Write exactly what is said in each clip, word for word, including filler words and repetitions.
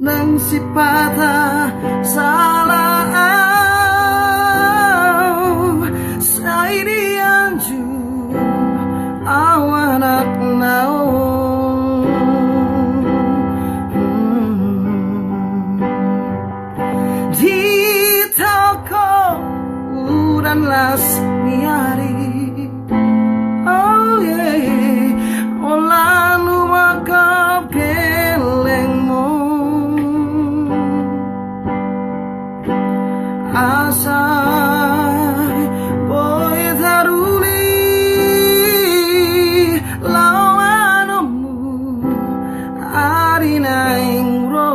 Nang sipata sala au, sai dianjur au anakna on. Di toko udan las ni ari. Oh yeah, holan humogop gellengmu. Asa boi taruli laho manombu ari naeng ro.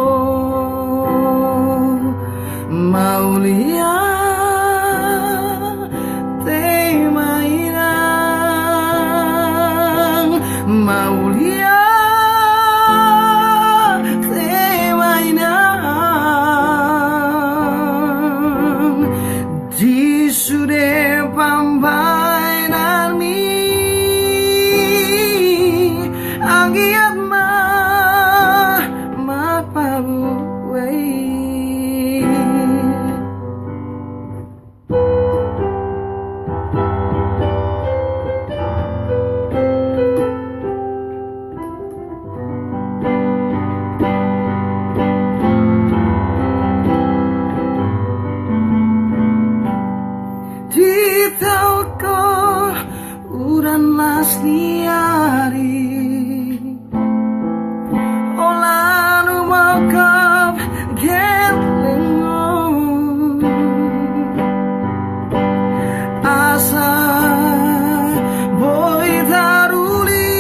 Mauliate ma inang, mauliate ma inang. Di sude pambahenanmi, anggiat ma marpabuei. Di toko udan las ni ari, holan humogop gellengmu. Asa boi taruli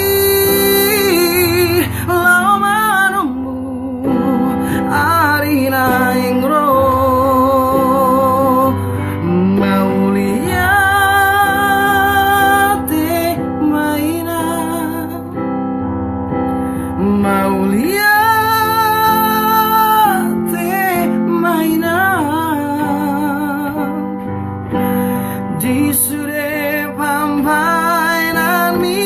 laho manombu ari naeng ro. Mauliate ma inang, mauliate ma inang. Di sude pambahenanmi,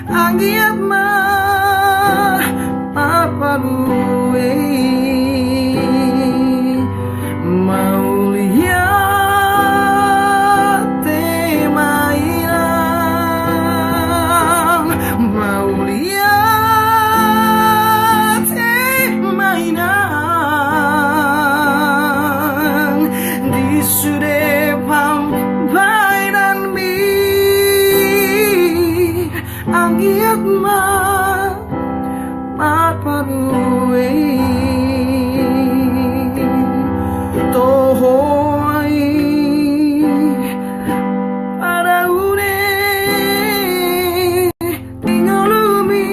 anggiat ma marpabuei. Mauliate ma inang, mauliate ma inang. Di sude pambahenanmi, anggiat ma marpabuei. Toho ma i padaune di ngolumi,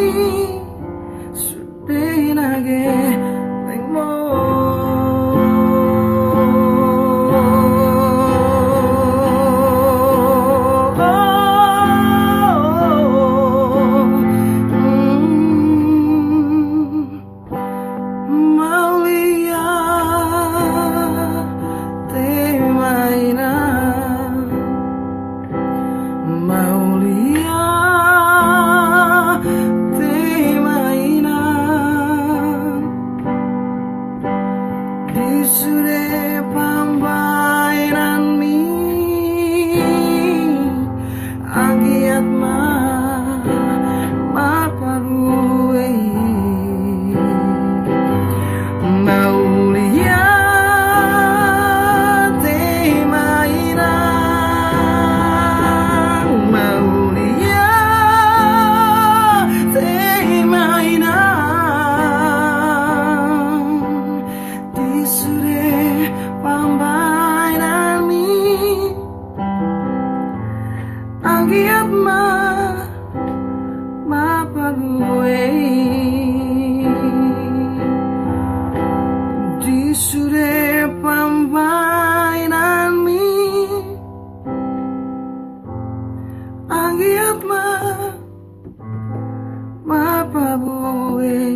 sude na gellengmu. Mauliate ma inang, mauliate ma inang. Di sude pambahenanmi, anggiat ma marpabuei. Mauliate ma inang, mauliate ma inang. Di sude pambahenanmi, anggiat ma marpabuei. Di sude pambahenanmi, anggiat ma marpabuei.